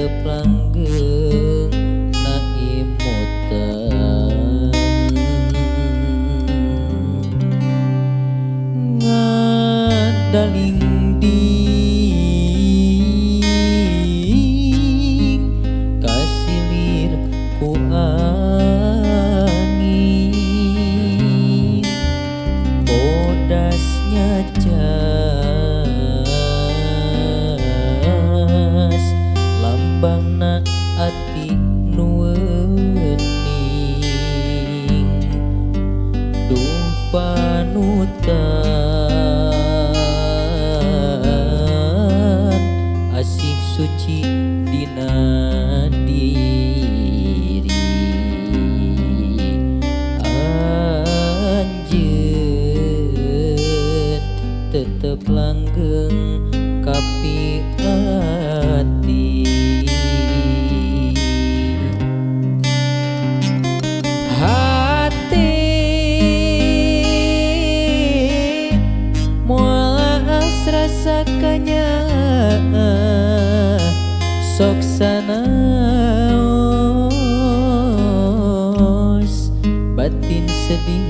Tetep langgeng na imutan ngadaling ding kasilir ku angin bodasnya cas lambangna ati nu wening duh panutan asih suci dina diri anjeun tetep langgeng kapi ati hati moal rasa kanya sok sanaos batin sedih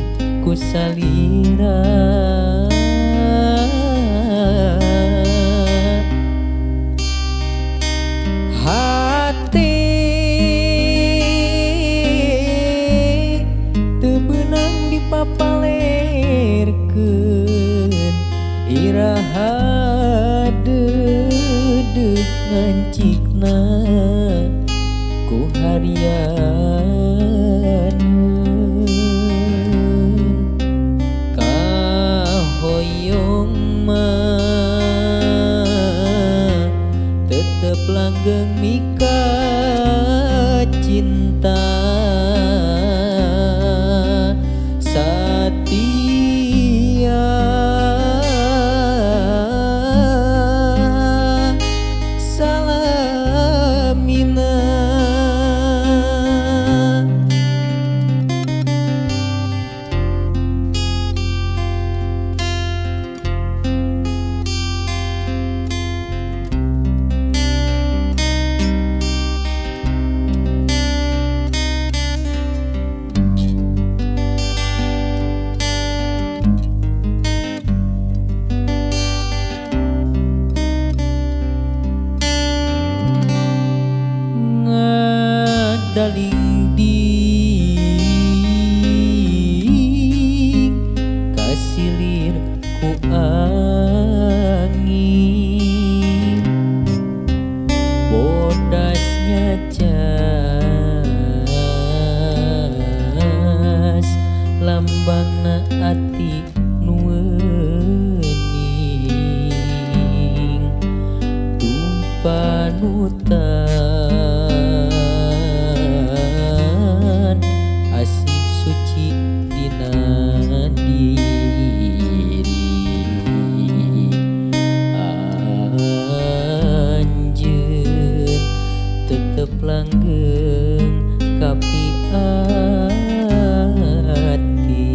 ku salira hati teu beunang dipapalerkeun iraha deudeuh ngancikna ku harianeun kahoyong mah tetep langgeng mika cinta satia salamina. Ngadaling ding kasilir ku angin bodasnya cas lambangna ati nu wening duh panutan asih suci dina diri anjeun tetep langgeng kapi ati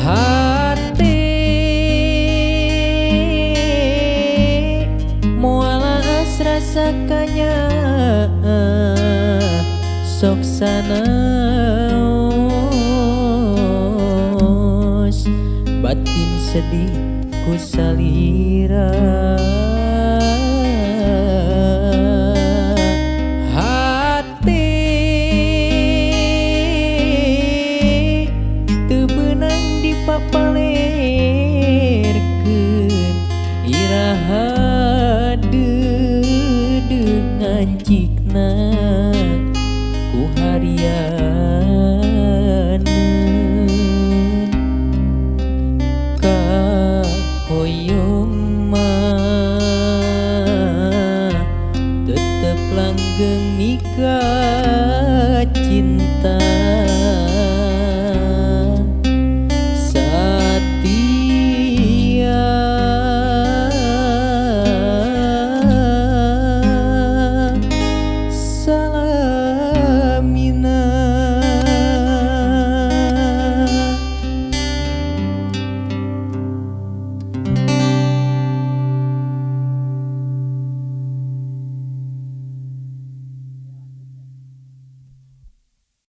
hati moal rasa kanya sok sanaos batin sedih ku salira.